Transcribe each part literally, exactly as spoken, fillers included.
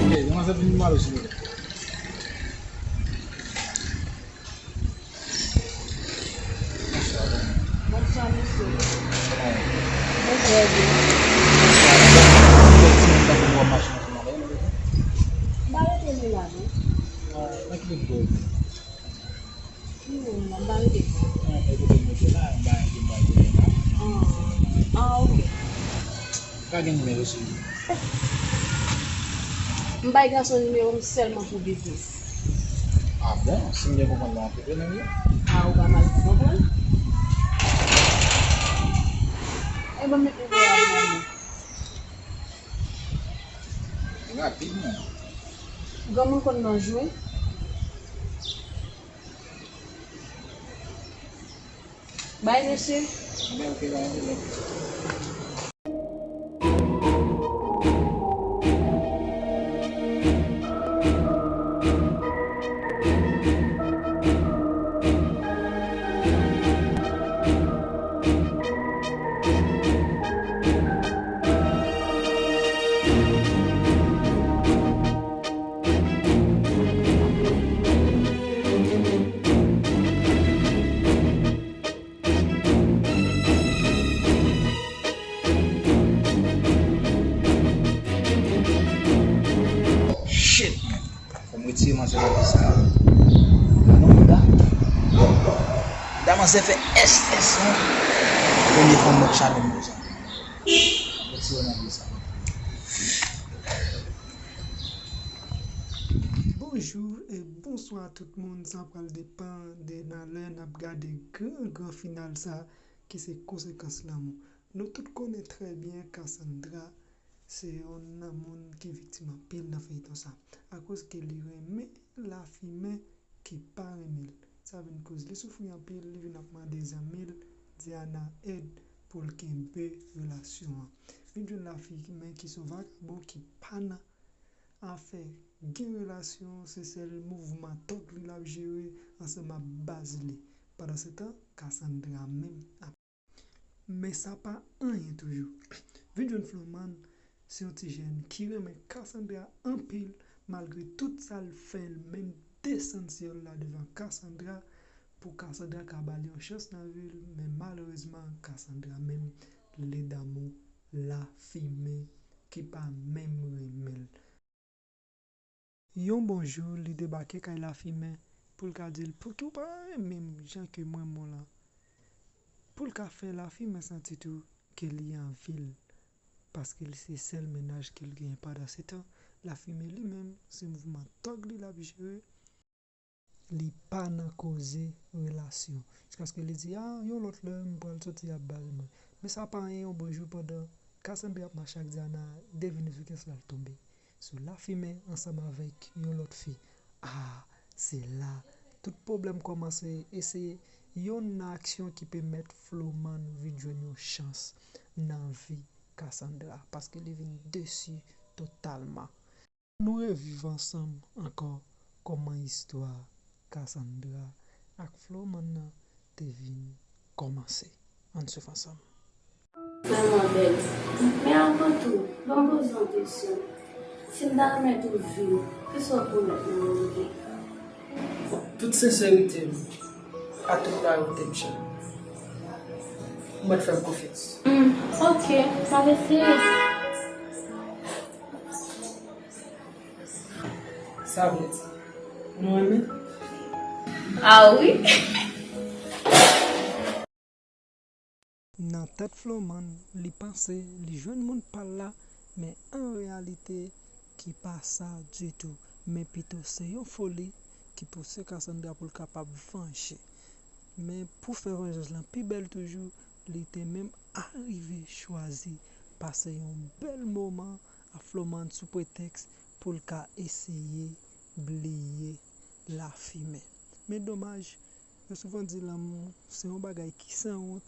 Ok, demanzèl vin mare sou mwen. Bonswa, mesye. Mwen trè byen. M pa rete lwen la, non. Ki moun nan? M pa rete. Ah, ah, ok. Pa gen nimewo sou li. M bay gason nimewo m sèlman pou biznis. Ah bon? Si m byen konprann, ou antreprenè ou ye? Ah, ou pa mal konprann. E ban m met nimewo a pou ou. Rapidman. Granmoun konn nan jwe. Bay mesye. Shit, man. Fò m retire manzè nan vi sa. Gade yon bouda. Bouda manzè fè S S, non. Premye fwa m wè chalè m konsa. Fò m retire nan vi sa. Bonjou e bonswa tout moun, sa pral depann de nan lè n ap gade gran gran final sa ki se konsekans lanmou. Nou tout konnen trè byen Cassandra se yon nan moun ki viktim anpil nan feyton sa, akoz ke li renmen lafimen ki pa renmen l. Sa vin koz li soufri anpil, li vin ap mande zanmi l Diana èd pou l kenbe relasyon an. Vin jwenn lafimen ki se yon vakabon ki pa nan afè gen relasyon, se sèl mouvman tòg li l ap jere ansanm ak baz li. Pandansetan, Cassandra menm ap Men sa pa anyen toujou. Vin jwenn Floman, se yon ti jèn ki renmen Cassandra anpil, malgre tout sa l fè, l menm desann syèl la devan Cassandra, pou Cassandra ka ba l yon chans nan vi l, men malerezman, Cassandra menm, li damou lafimen ki pa menm renmen l. Yon bon jou, li debake kay lafimen pou l ka di l, "Pouki w pa renmen m jan ke m renmen w lan?" Pou l ka fè lafimen santi tou ke li anvi l, paske li se sèl mennaj ke l genyen. Pandansetan, lafimen li menm, se mouvman tòg li l ap jere. Li pa nan koze relasyon. Jiskaske li di, "A, yon lòt lè, m pral soti ap baz mwen." Men sa pa anyen, yon bon jou pandan Cassandra ap mache ak Diana, devine sou kiyès l al tonbe. Sou lafimen ansanm avèk yon lòt fi. A, se la tout pwoblèm kòmanse e se yonn nan aksyon ki pèmèt Floman vin jwenn yon chans nan vi Cassandra, paske li vin desi totalman. Nou reviv ansanm ankò kòman istwa Cassandra ak Floman nan te vin kòmanse. Ann swiv ansanm. Vrèman bèl. Men avan tou, ban m poze yon kesyon. Si m ta renmen tou viv, kisa w pwomèt mwen, Roger? Tout senserite m, a tout layite m, cheri. Ou mèt fè m konfyans. Hmm, ok, m ap eseye. Sa vle di, Nou renmen? Ah wi. Nan tèt Floman, li panse li jwenn moun pa l la, men an reyalite, ki pa sa ditou, men pito se yon foli ki pouse Cassandra pou l kapab vanje. Men pou fè vanjans lan pi bèl toujou, li te menm arive chwazi pase yon bèl moman ak Floman sou pretèks pou l ka eseye bliye Lafimen. Men domaj, yo souvan di lanmou se yon bagay ki sanwont,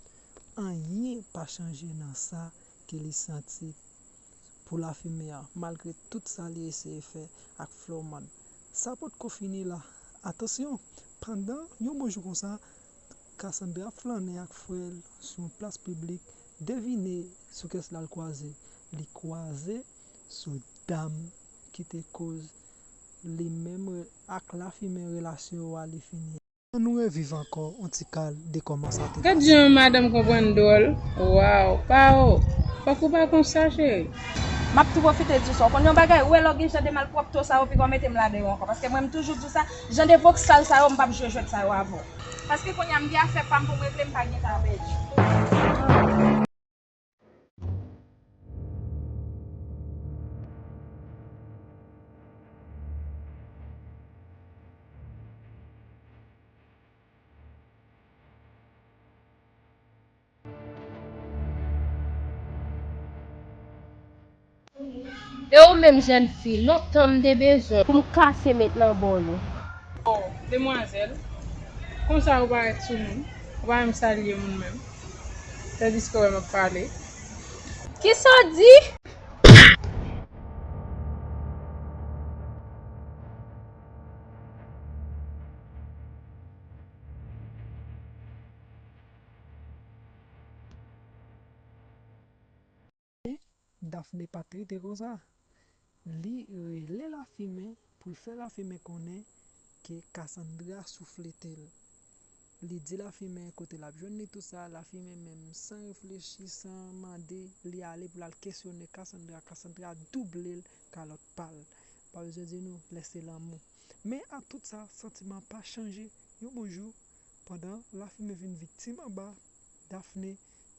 anyen pa chanje nan sa ke li santi pou Lafimen an, malgre tout sa li eseye fè ak Floman. Sa potko fini la. Atansyon, pandan yon bon jou konsa, Cassandra ap flannen ak frè l sou yon plas piblik, devine sou kiyès l al kwaze. Li kwaze sou dam ki te koz li menm ak Lafimen relasyon yo a li fini. Ann nou reviv ankò yon ti kal de kòman sa te pase. Gad jan madanm konprann dwòl. Waw, Pao, fòk ou pa konsa, cheri. M ap tou pwofite di w sa. Ou konn yon bagay, ou wè lè w gen jan de malpwòpte w sa yo, piga w mete m ladan yo ankò. Paske mwen, m toujou di w sa, jan de vòksal sa yo, m p ap jwe jwèt sa yo avè w. Paske kounye a, m gen afè pa m pou m regle, m pa gen tan a pèdi. E ou menm jèn fi, lontan m te bezwen pou m kase met nan bòl ou. Oh, demwazèl, konsa ou parèt sou moun, ou pa menm salye moun menm, tandiske w wè m ap pale. Kisa w di? Daphné pa t rete konsa. Li rele Lafimen pou l fè Lafimen konnen ke Cassandra souflete l. Li di Lafimen kote l ap jwenn li, tout sa. Lafimen menm, san reflechi, san mande, li ale pou l al kesyone Cassandra. Cassandra double l kalòt pa l. Pa bezwen di nou, lè se lanmou. Men ak tout sa, santiman pa chanje. Yon bon jou, pandan Lafimen vin viktim anba Daphné,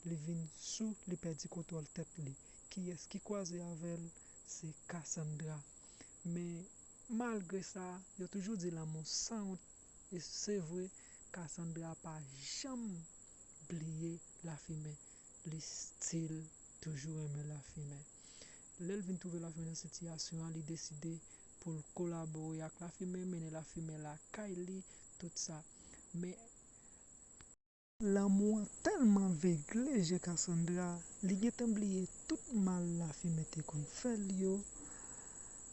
li vin sou, li pèdi kontwòl tèt li. Kiyès ki kwaze avè l? Se Cassandra. Men malgre sa, yo toujou di lanmou sanwont. E se vre, Cassandra pa janm bliye Lafimen. Li still toujou renmen Lafimen. Lè l vin twouve Lafimen nan sitiyasyon an, li deside pou l kolabore ak Lafimen, mennen Lafimen lakay li, tout sa. Men lanmou an tèlman vegle je Cassandra, li gentan bliye tout mal Lafimen te konn fè l yo,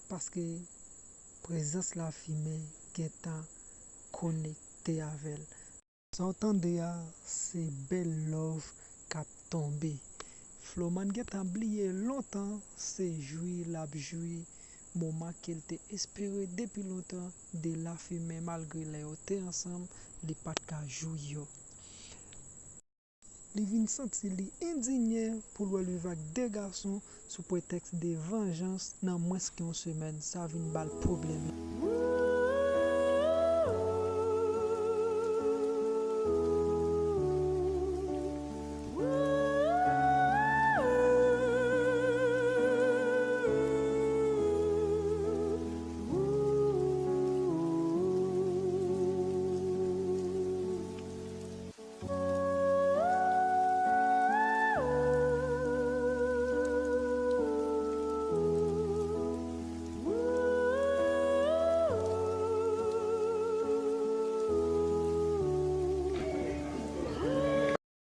paske prezans Lafimen gentan konekte avè l. Sa w tande a, se bèl love k ap tonbe. Floman gentan bliye lontan se jwi l ap jwi moman ke l te espere depi lontan de Lafimen, malgre lè yo te ansanm, li pa t ka jwi yo. Li vin santi li endinye pou l wè l viv ak de gason sou pretèks de vanjans nan mwens ke yon semèn, sa vin ba l pwoblèm.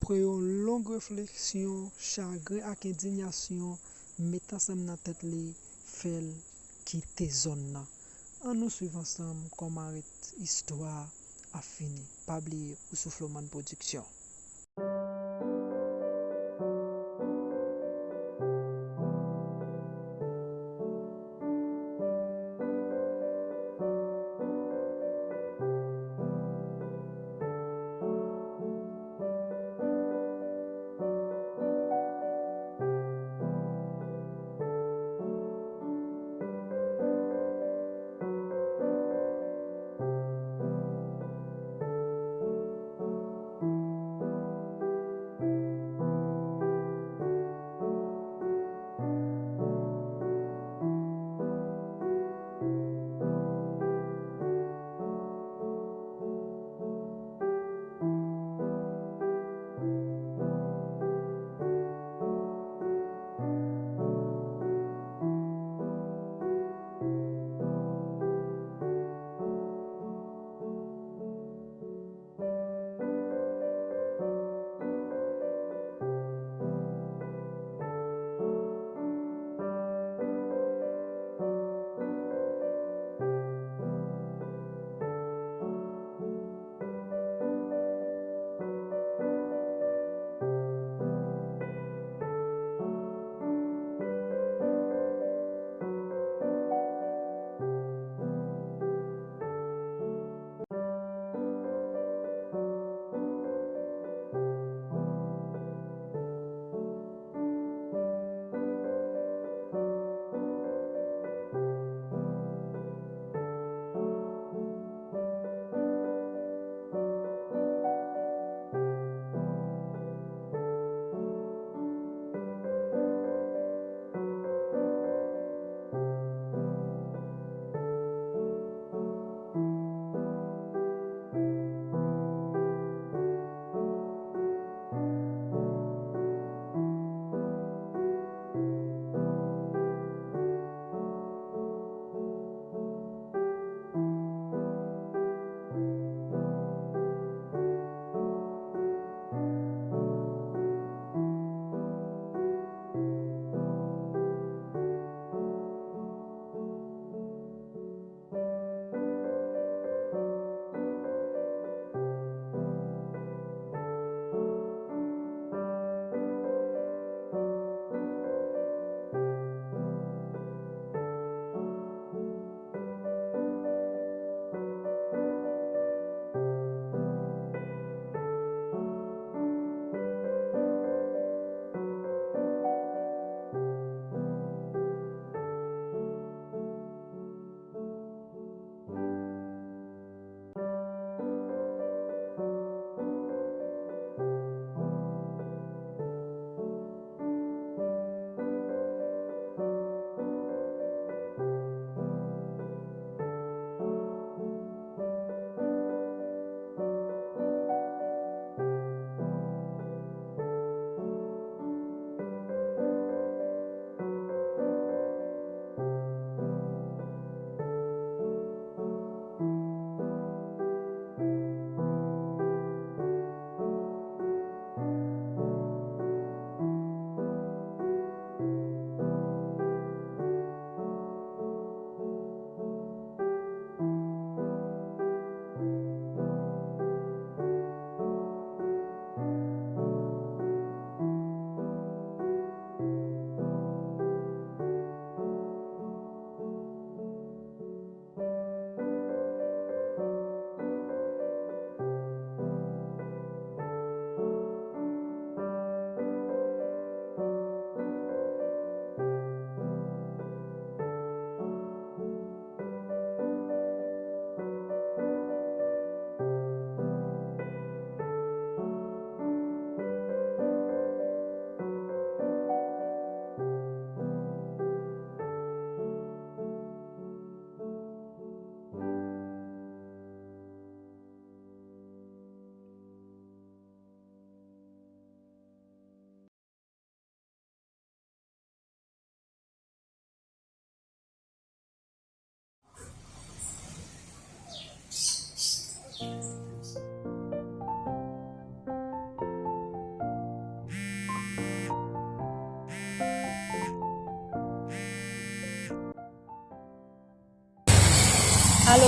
Apre yon long refleksyon, chagren ak endiyasyon met ansanm nan tèt li fè l kite zòn nan. Ann nou swiv ansanm kòman ret istwa a ap fini. Pa bliye, ou sou Floman Production.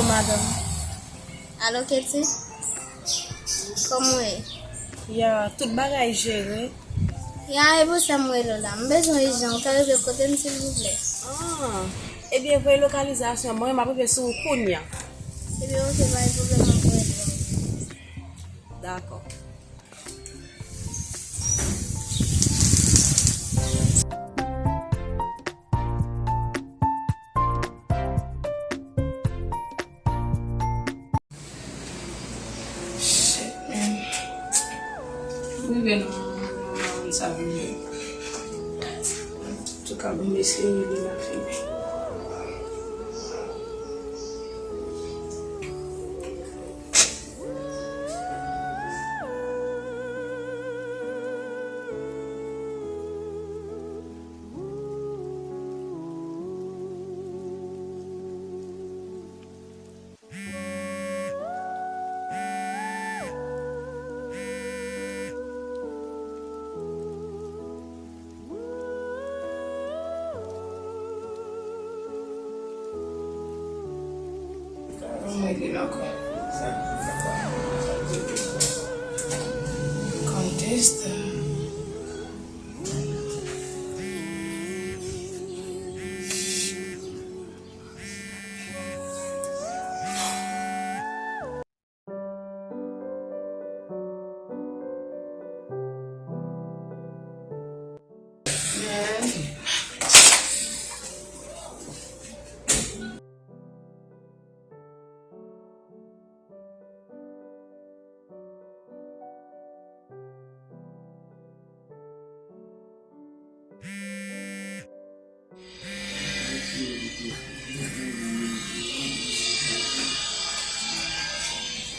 Madanm. Alo, Katie? Kòman w ye? Ya, tout bagay jere. Ya, e pou sa m rele w la. M bezwen w ijan. Ou ka rive kote m, silvouplè? Ah, ebyen, voye lokalizasyon ban mwen, m ap rive sou ou kounye a. Ebyen, oke, pa gen pwoblèm, m ap rele w. Dakò. Shit, man. M rive nan, nan, nan sa vini. Antouka, bon, mesye, li la fini. Contesta.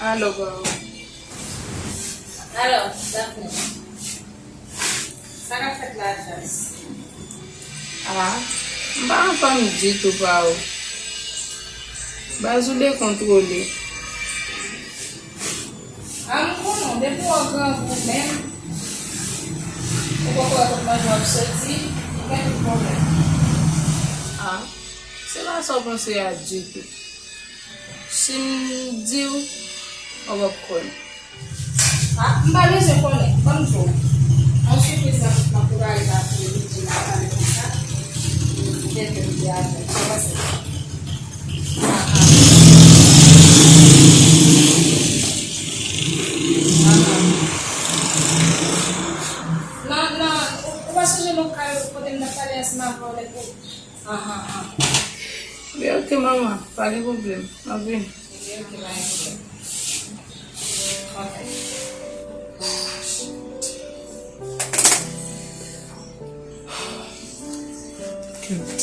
Alo, bro. Alo, Daphne. Sa k ap fèt la, Chas? Ah, m pa anfòm ditou, pa ou. Baz ou dekontwole. A, m konnen w, depi w grangou menm, ou poko wè kot manje w ap soti, ou gen tout pwoblèm. A, se pa sa w panse a ditou. Si m di w, w ap konnen. A, m pa bezwen konnen, ban m di w. Yon sipriz nan, nan pou gade sa pou li di la pale konsa. Li di tèt li di ajan. Sa pase. Non, non, ou, ou pa sonje nou kay kote m t ap pale ansanm avè w lè pou. Ahan, ahan. Men oke, manman, pa gen pwoblèm. M ap vini. Men oke, pa gen pwoblèm. Oke. Good.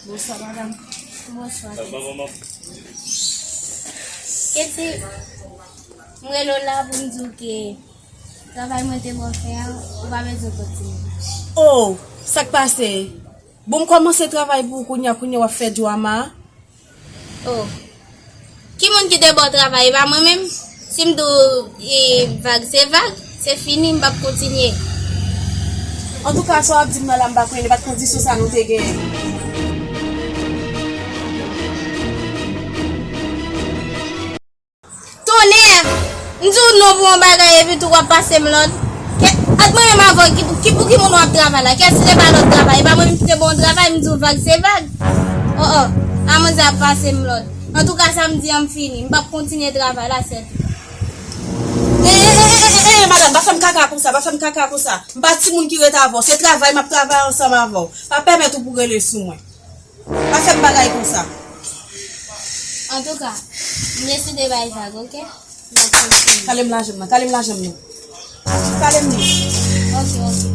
Bonswa, madanm. Bonswa, Katie. Katie, m rele w la pou m di w ke travay mwen te ba w fè a, ou pa bezwen kontinye. Oh, sa k pase? Bon, m kòmanse travay pou ou kounye a, kounye a w ap fè drama. Oh. Ki moun ki te ba w travay? E pa mwen menm? Si m di w, e, vag se vag, se fini, m p ap kontinye. Antouka, sa w ap di m nan la, m pa kwè, li pa t kondisyon sa nou te genyen. Tonnè! M di w non pou yon bagay epi tou w ap pase m lòd. Kè, ak mwen menm avè w, ki, ki pou ki moun w ap travay la? Kè si se pa lòt travay, e pa mwen menm ki te ba w travay, m di w vag se vag. Oh, oh, a manzè ap pase m lòd. Antouka, sa m di an, m fini. M p ap kontinye travay la, sèt. E, e, e, e, e, e, madanm, pa fè m kaka konsa, pa fè m kaka konsa. M pa timoun ki ret avè w, se travay m ap travay ansanm avè w. Pa pèmèt ou pou rele sou mwen. Pa fè m bagay konsa. Antouka, m deside bay vag, oke? Kale m lajanm nan, kale m lajanm nan. Kale m li. Oke, oke.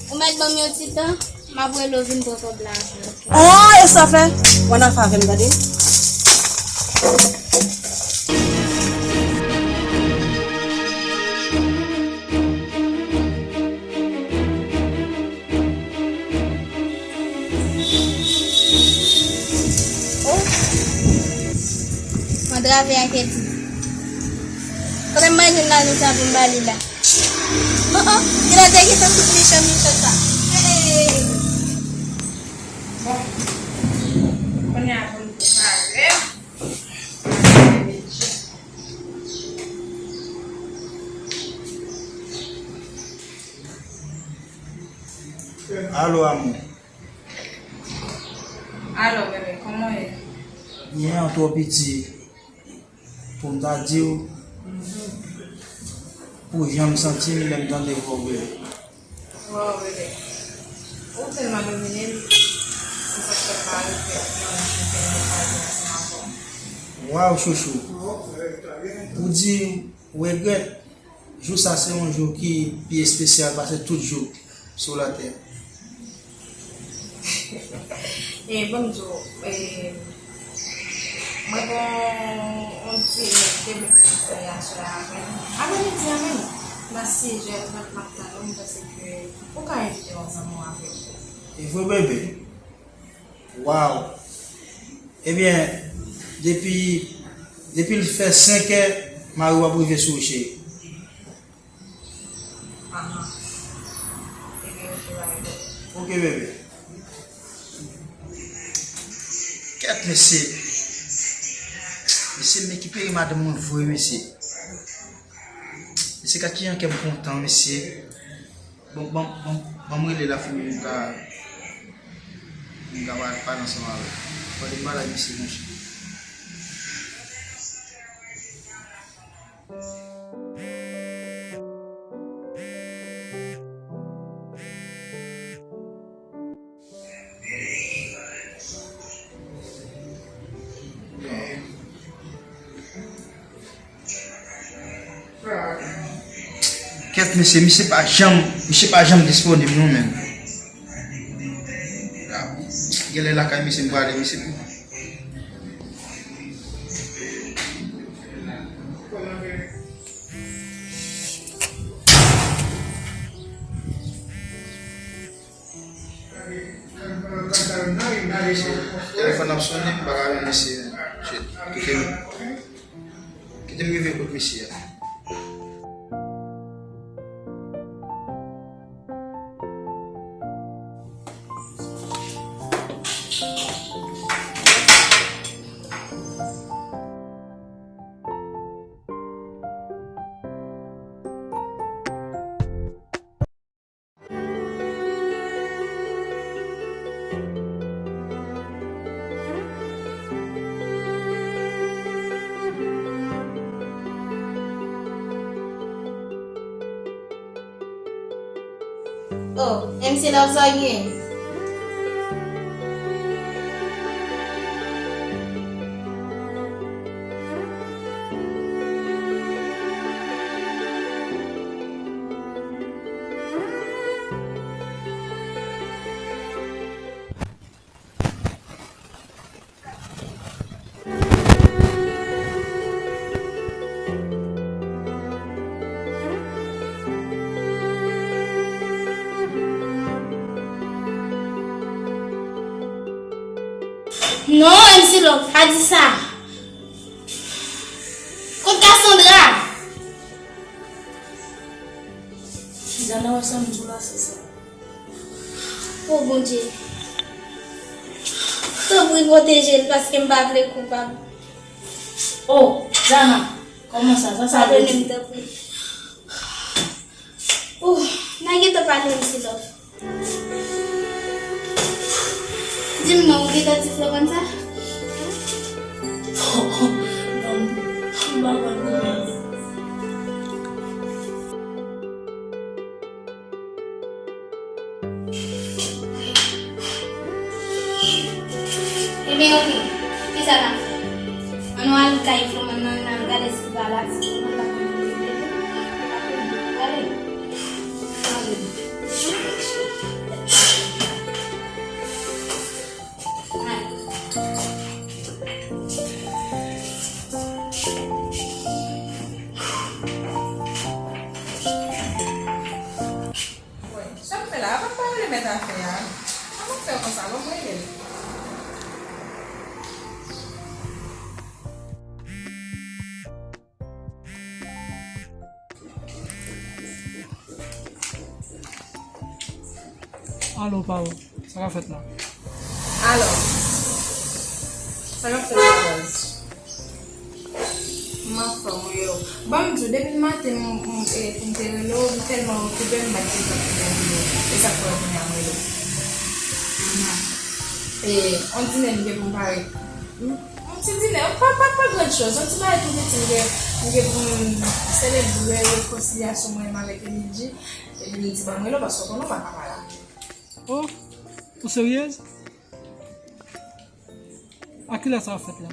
Ou mèt ban m yon ti tan, m ap rele w vin pran kòb la apre, oke? Oh, e sa fè? W ann afè avè m, tande? Mwen, Afè a Kèti. Kote m bay nou lajan sa pou m ba li la? Oh, oh, genlè te gentan tout mechan, mechan sa. Hey! Bon. Kounye a pou n pale. Alo, amou. Alo, bebe, kòman w ye? Byen, ou twò piti pou m ta di w, pou jan m santi m lè m tande vwa w, bebe. Waw, bebe. Ou tèlman domine m, se sa k fè m pa regrèt nan jou ke m te pase ansanm avè w. Waw, chouchou. Pou di w regrèt, jou sa se yon jou ki pi espesyal pase tout jou sou latè. E, ban m di w, e, mwen gen yon ti debloke sou relasyon an avè l. Aprè midi a menm, nan sis è trant m ap tann ou, m panse ke ou ka envite yon zanmi w avè w. E vre, bebe? Waw! Ebyen, depi, depi l fè senk è, mari w ap rive sou ou, cheri. Aha. Ebyen, oke, bebe. Oke, bebe. Kèt, mesye. Mesye, m rekipere madanm mwen vre, mesye. Mesye, gad kijan kè m kontan, mesye. Bon, bon, bon, ban m rele Lafimi, m ka, m ka pale ansanm avè l. Fòk m pale ak misye, monchè. Kèt, mesye, misye pa janm, misye pa janm disponib non, menm. Genlè lakay misye m prale, misye. Telefòn ap sonnen, m pa ka jwenn mesye a. Shit. Kite m, kite m rive kot mesye a. Oh, M C Love, sa w gen? Non, M C Love, pa di sa. Kot Cassandra? Jana, wè sa m di w la, se sa. O Bondye, tanpri pwoteje l paske m pa vle koupab. O, Jana, kòman sa? Sa sa vle di? Padone m, tanpri. O, n a gentan pale, M C Love. Di m non, ou gentan di Florent sa? Non, m pa konn. Ebyen, oke. Kisa n ap fè? Ann nou al kay Florent nan, n al gade si l pa la, si Florent pa konn kote l rete. Gade. Gade. Sa m fè la? Avan m pa rele mèt afè a. Avan m fè konsa, avan m rele l. Alo, Paro, sa k ap fèt la? Alò, sa k ap fèt la, baz? M anfòm, wi, yo. Ban m di w, depi maten, m, m, e, m te rele w, m tèlman okipe, m pa t gen tan pou m rele w. E sa k fè kounye a m rele w. E, on dine m gen pou m pare. M, on ti dine, pa, pa, pa gran choz, on ti bagay tou piti, m gen, m gen pou m selebre rekonsilyasyon mwen menm avèk Emidji. Epi m di, ban m rele w, paske w konnen w pa ka pa la. Oh, ou seryez? A kilè sa ap fèt la?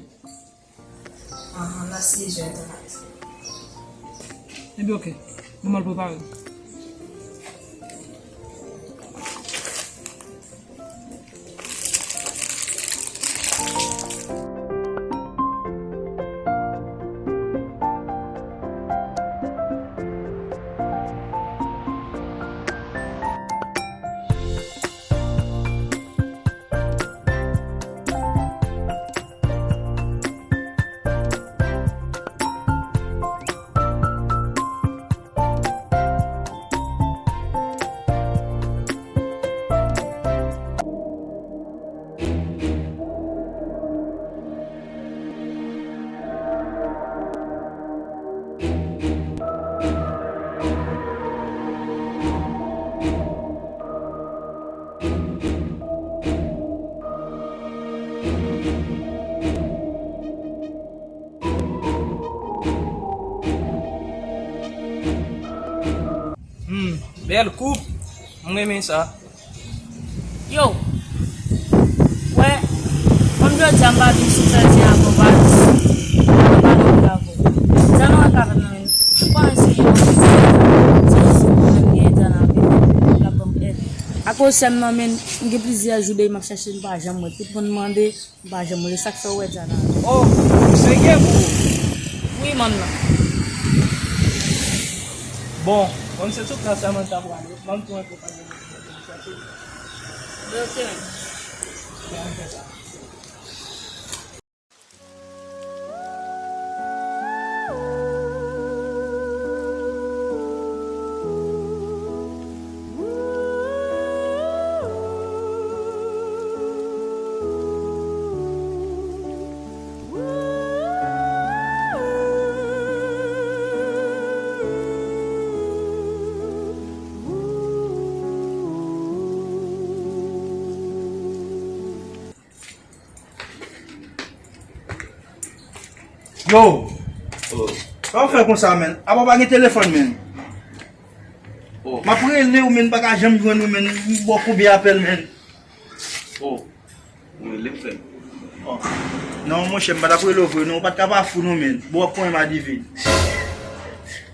Ahan, nan sis è tan. Ebyen, oke. Bon, m al prepare. Hmm, bèl koup. M renmen sa. Yo, wè, kòm jodi a m pa vin sou fè ti akonpaj, m pa vin avè w. Sa nou an ka fè nan men. Ou pa wè se yon ti, se yon ti pwoblèm gen tan avè l. L ap ban m èd. Akoz sè m nan men, m gen plizyè jou depi m ap chèche l, m pa janm wè. Tout moun mande, m pa janm wè. Sa k fè w wè Diana. Oh, ou serye, bro? Wi, manman. Bon, kòm se tout nan Samantha pral, ban m tou enpè. Ok. Yo! Oh. Sa w fè konsa, menn? Apa w pa gen telefòn, menn? Oh. M ap rele w, menn, m pa ka janm jwenn ou, menn. M ba w konbyen apèl, menn? Oh. Ou rele m, frè m? Oh. Non, monchè, m pa t ap rele w vre, non. Ou pa t ka pa fou, non, menn. Bon, w ap konnen m adiven.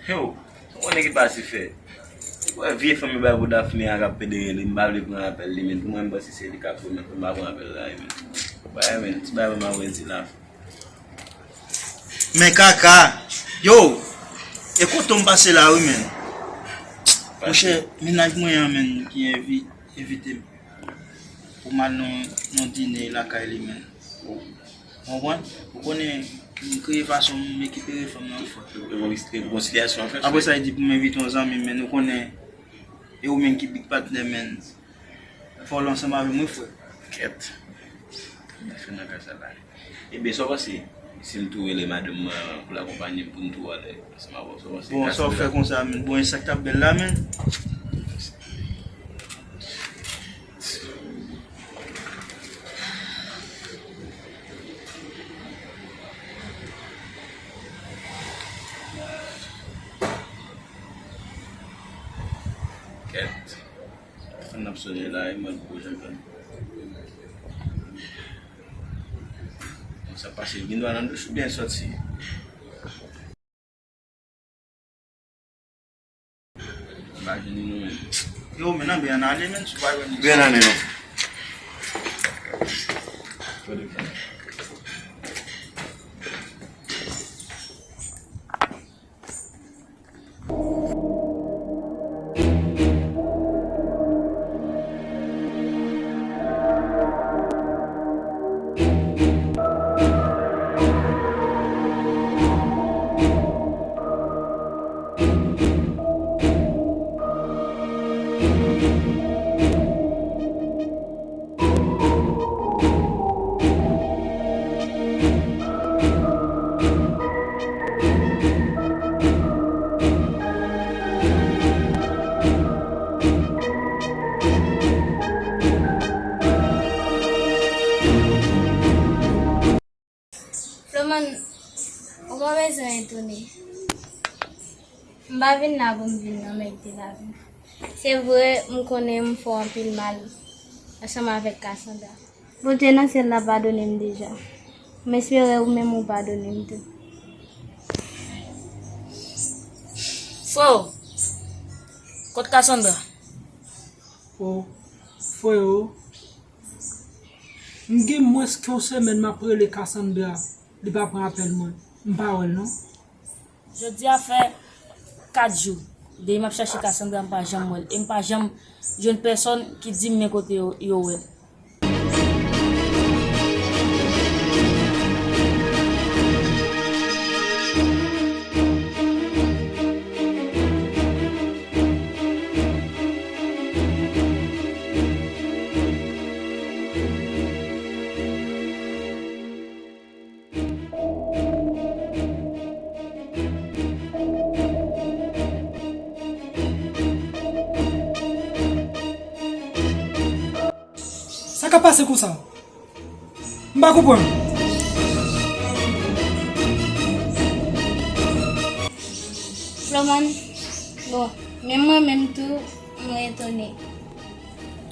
Yo! Ou konnen ki pase fè. Ou wè vye fanm yo bay pou Daphné a k ap pede rele, m pa vle pran apèl li, men pou mwen, m panse se li k ap pran, m pa pran apèl la, men. Bay, men, ti bay mwen, m ap redi la. Men kaka, yo, e kote m pase la, wi, men. Monchè, mennaj mwen an, men, ki envi-, envite m pou m al nan, nan dine lakay li, men. Ou konprann? Ou konnen, m kreye fason m rekipere fanm nan fò. Rekonsilyasyon an fèt. Apre sa, li di pou m envite yon zanmi m, men ou konnen, e ou menm ki big patnè, men. Fò w la ansanm avè m, wi, frè. Kèt. Sa fè nan ka sa la. Ebyen, sa w panse si m tou rele madanm mwen pou l akonpaye m pou n tou ale ansanm avè w? Sa w panse? Bon, sa w fè konsa, men. Bon, e sa k t ap bèl la, men. Kèt. Telefòn nan ap sone la, e mwen poko janm jwenn. Bon, sa pase, gen dwa nan douch oubyen sòti? M pa jwenn li non, men. Yo, men nan byen ale, men, si w pa jwenn li. Byen ale non. Rezon etone. M pa vin la pou m vin nan men ki te la vin. Se vre, m konnen m fè w anpil mal ansanm avèk Cassandra. Bondye nan syèl la padone m deja. M espere ou menm ou padone m tou. Freo, kot Cassandra? O, freo, m gen mwens ke yon semèn m ap rele Cassandra, li pa pran apèl mwen. M pa wè l non. Jodi a fè kat jou depi m ap chache Cassandra, m pa janm wè l. E m pa janm jwenn pèsonn ki di m men kote yo, yo wè l. Sa k ap pase konsa? M pa konprann. Floman, bon, menm mwen menm tou, mwen etone.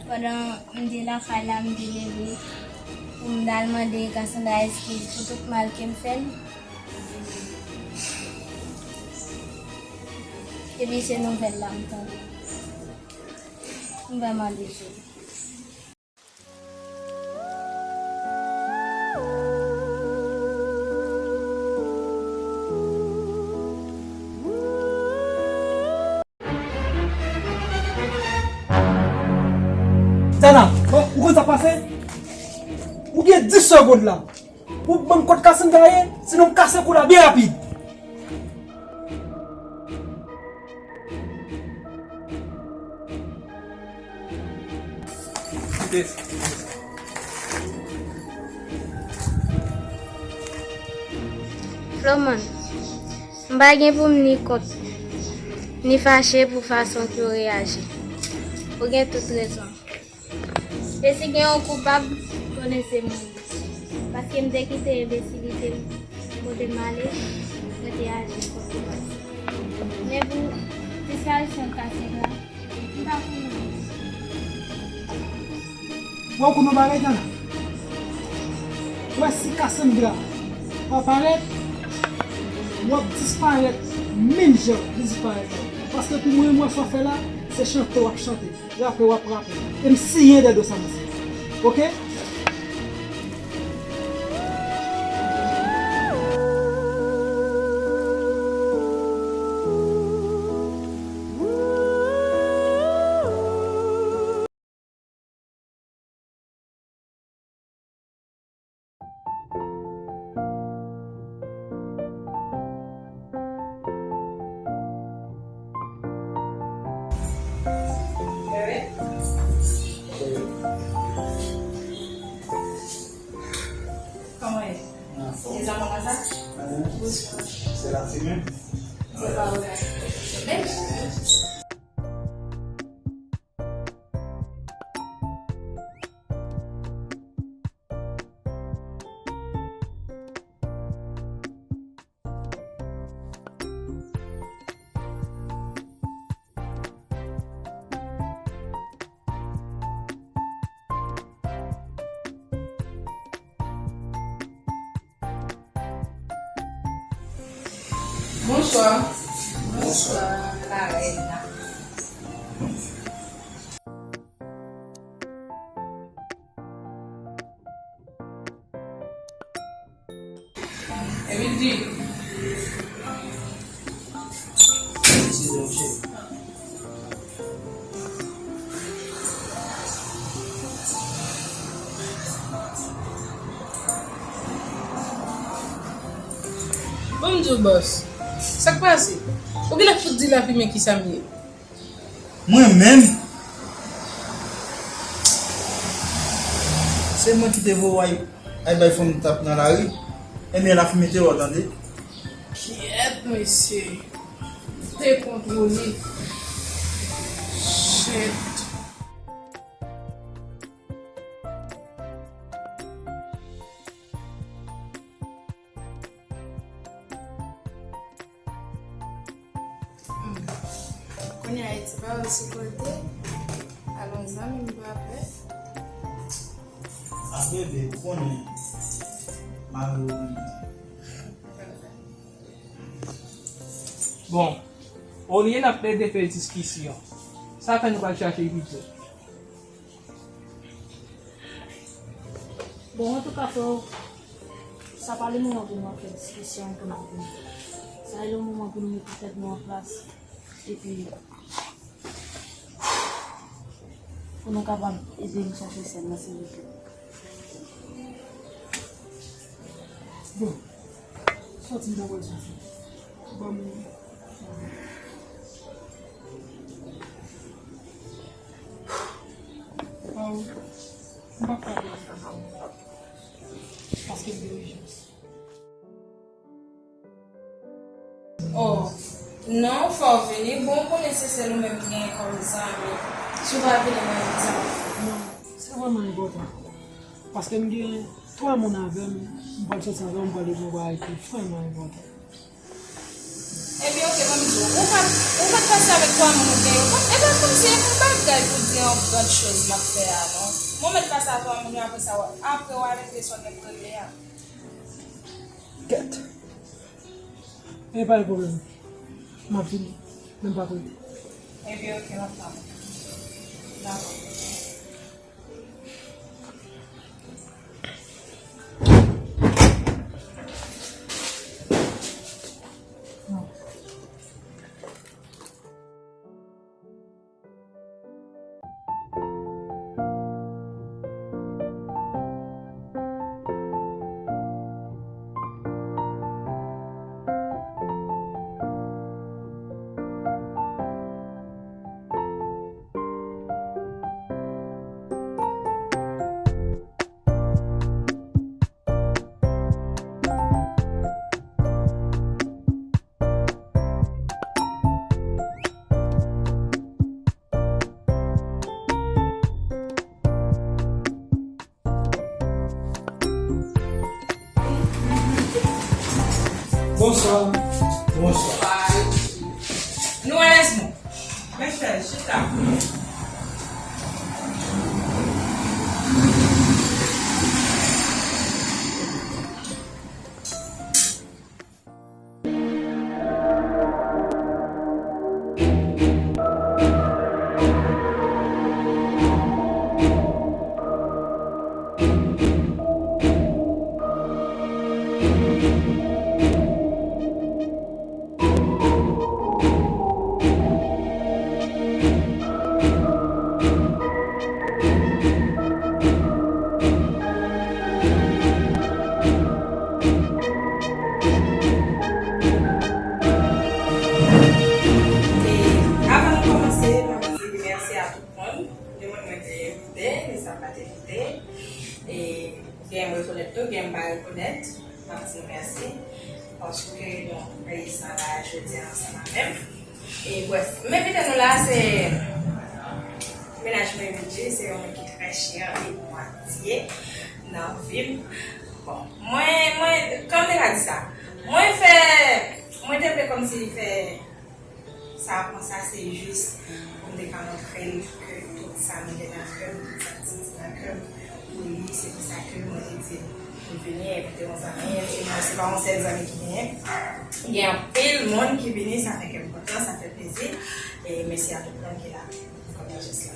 Pandan m te lakay la, m te leve pou m t al mande Cassandra eskiz pou tout mal ke m fè l. Epi se nouvèl la m tande. M vrèman dezole. Dana, bon, ou konn sa k pase? Ou gen dis segonn la pou w ban m kot Cassandra ye, sinon m kase kou la byen rapid. Floman, m pa gen pou m ni kont, ni fache pou fason ke w reyaji. Ou gen tout rezon. E si gen yon koupab, konnen se mwen. Paske m te kite enbesilite m kote m ale, mwen te aji kont koupab. Men pou disparisyon Cassandra, m pa konnen. Bon, ou konn yon bagay, Dana? Ou wè si Cassandra pa parèt, w ap disparèt menm jan li disparèt la. Paske pou mwen, mwen sa w fè la, se chante w ap chante. Rape w ap rape. E m siyen dèdo sa m di. Oke? Kòman ye? Anfòm. Mezanmi, kòman sa? Anyen. Bonswa. Se lafimen? Se pa vre. Men. Bonswa. Bonswa, la rèn la. Epi di. Ban m di w, bòs, sa k pase? Ou genlè fout di lafimen kisa m ye. Mwen menm? Se mwen ki te voye w al bay fanm tap nan lari? Ebyen, lafimen te wè w, tande. Kyèt, mesye. Dekontwole. Shit. Kounye a Eti pa wè sou kote. Alon zanmi m pa pè. Ap reve, ou konnen. Mari ou renmen. Bon, olye n ap plede fè diskisyon, sa fè nou pral chache pito. Bon, antouka, frè, sa pa le moman pou nou ap fè diskisyon, pou nou ap, sa e le moman pou nou mete tèt nou an plas. Epi, pou nou kapab ede m chache sè m nan, silvouplè. Bon, sòti m ta pral chache. Ban m. Waw, m p ap ka pran sa. Paske m gen ijans. Oh, non, fò w vini. Bon, ou konnen se sèl ou menm m genyen kòm zanmi. Si w pa vini, mwen menm, sa m ap fè? Non, se vrèman enpòtan. Paske m gen twa moun avè m, m pral sòti avè w, m pral di w yon bagay ki vrèman enpòtan. Ebyen, oke, ban m di w. Ou pa t, ou pa t pase avèk twa moun ou te yo. Ebyen, kòmsi e yon bagay pou di yon grann choz m ap fè a, non. Mwen mèt pase a twa moun yo, apre sa, w, apre w a regle sa w gen pou regle a. Kèt. E pa gen pwoblèm. M ap vini. Men m p ap rete. Ebyen, oke, m ap tann ou. Dakò. Bonswa. Bonswa. Nou alèz, non? Men chèz, chita. E avan nou kòmanse, m ap di mèsi a tout moun, de moun mwen te envite, de sa m pa t envite. E gen m rekonèt tou, gen m pa rekonèt. M ap di nou mèsi paske nou reyisi la jodi a ansanm avè m. E brèf, m envite nou la, se mennaj mwen, Emidji, se yon moun ki trè chè e pou mwen li ye nan vi m. Bon, mwen, mwen, kòman m te ka di sa? Mwen fè, mwen te vle kòmsi fè sa konsa, se jis pou m te ka montre l ke tout sa m gen nan kè m, tout sa m santi nan kè m, pou li, se pou sa ke mwen te di l pou l vini, envite yon zanmi, e mwen, se pa yon sèl zanmi ki genyen. Gen anpil moun ki vini, sa fè kè m kontan, sa fè plezi. E mèsi a tout moun ki la. Kòm yon jès la.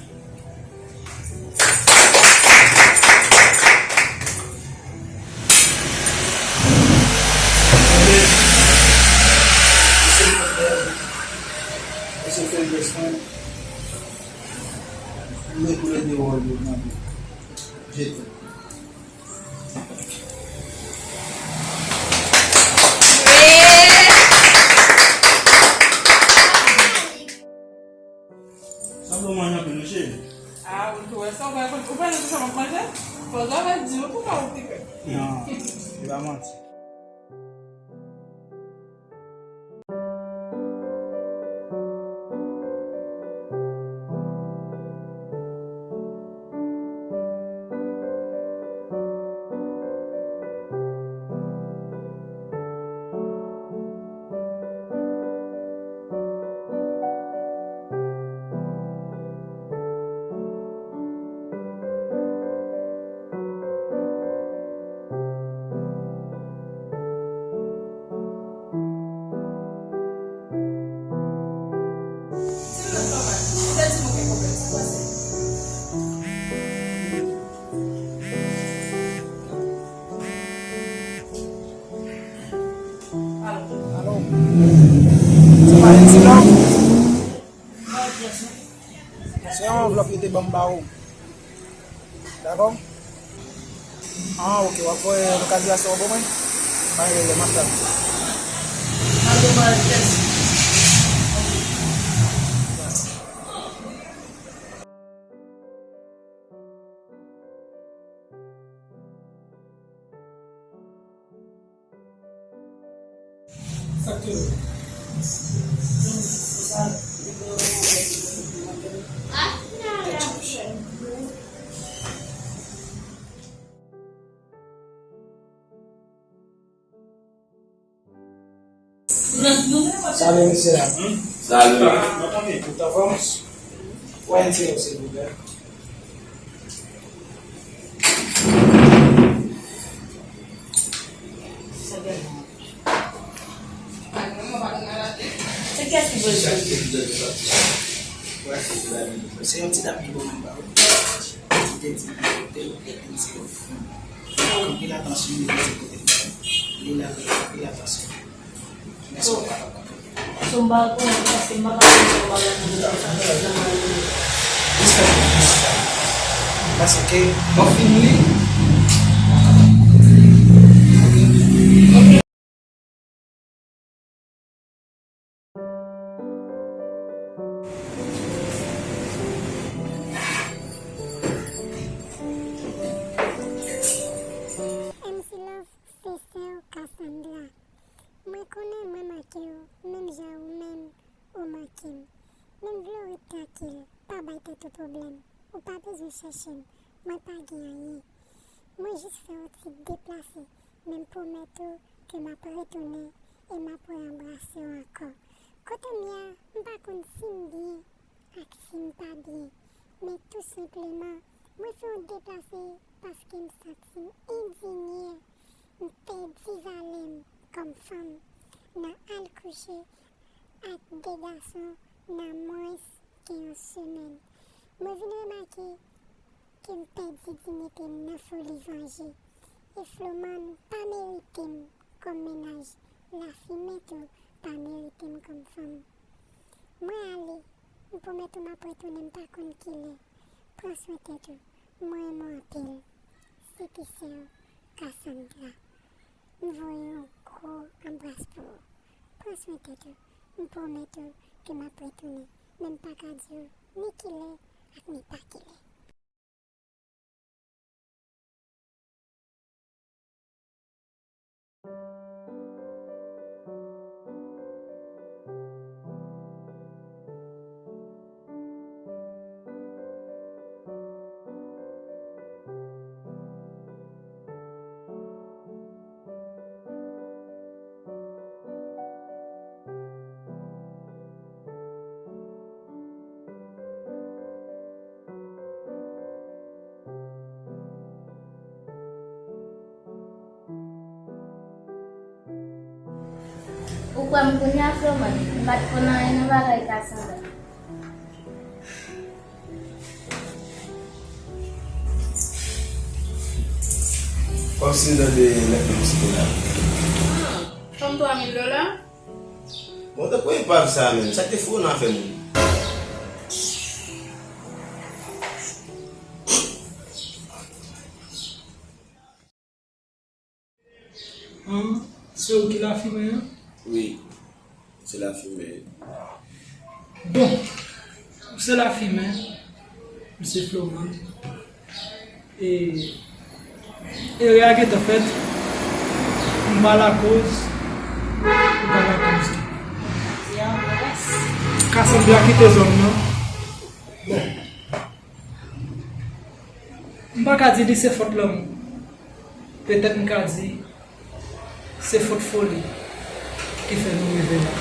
Mesye fè jès mwen, m met tou lè de wòl yo nan men. Je t'aime. Sa bon manje anpil wi cheri. Ah, ou tou wè sa, ou pa konn, ou pa konn sa m ap manje? Fò w ta di m pou pa ou pike. Non, se pa manti. Ti love. Se yon anvlòp yo te ban m ba ou. Dakò? Ah, ok, w ap voye lokalizasyon an pou mwen? Mwen rele, m ap tann. Salut, mesye. Salut. Tout anfòm? Wè, N C O, silvouplè. Se kiyès ki vle jwe? Se yon ti dam ki bon menm pa ou. Ki te di m kote l, N C O. Anpil atansyon, li rete kote l. Li la, li anpil atansyon. Mèsi. So, m pa rekonèt paske m pa ka fè yon bagay pou mwen, sa fè nan mwen. Paske m ap fin li. M C Love, se sè w Cassandra. Mwen konnen mwen manke w, menm jan ou menm ou manke m. Men m vle w ret trankil, pa bay tèt ou pwoblèm. Ou pa bezwen chèche m, mwen pa gen anyen. Mwen jis fè yon ti deplase, men m pwomèt ou ke m ap retounen e m ap ranbrase w ankò. Kote m ye a, m pa konn si m byen ak si m pa byen, men tou senpleman, mwen fè yon deplase paske m santi m endinye, m pèdi valè m kòm fanm nan al kouche ak de gason nan mwens ke yon semèn. Mwen vin remake ke m pèdi diyite m nan foli vanje. E Floman pa merite m kòm mennaj, Lafimen tou pa merite m kòm fanm. Mwen ale, m pwomèt ou m ap retounen, m pa konn kilè. Pran swen tèt ou, mwen renmen w anpil. Se te sè w, Cassandra. M voye yon gwo anbras pou ou. Pran swen tèt ou. M pwomèt ou ke m ap retounen, men m pa ka di w ni kilè ak ni pa kilè. Ou kwè m kounye a, Floman? M pa t konn anyen nan bagay Cassandra. Kòmsi m tande lèt nan site la. Ah, fanm twa mil dola? Bon, tankou epav sa menm, sa k te fou nan afè moun? An, se ou ki Lafimen an? Wi, se Lafimen. Bon, ou se Lafimen, m se Floman. E, erè a gentan fèt, m pa lakoz, ou pa lakoz tou. Cassandra kite zòn nan. Bon. M pa ka di li se fòt lanmou. Petèt m ka di se fòt foli ki fè nou rive la.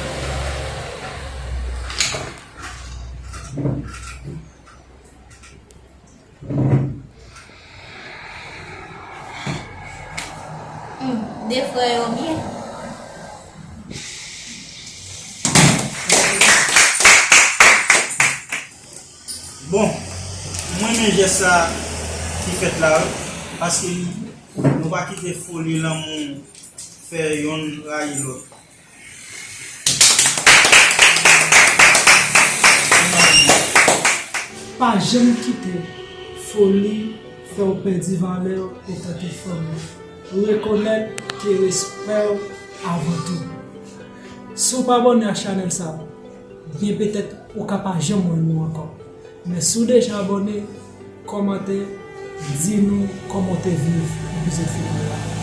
Hmm, de frè yo byen. Bon, mwen renmen jès sa ki fèt la, wi, paske nou pa kite foli lanmou fè yonn rayi lòt. Pa janm kite foli fè w pèdi valè w etanke fanm. Rekonèt ke respè w avan tou. Si w pa abòne a chanèl sa, byen petèt ou ka pa janm wè nou ankò. Men si w deja abòne, kòmante, di nou kòman w te viv epizòd final la.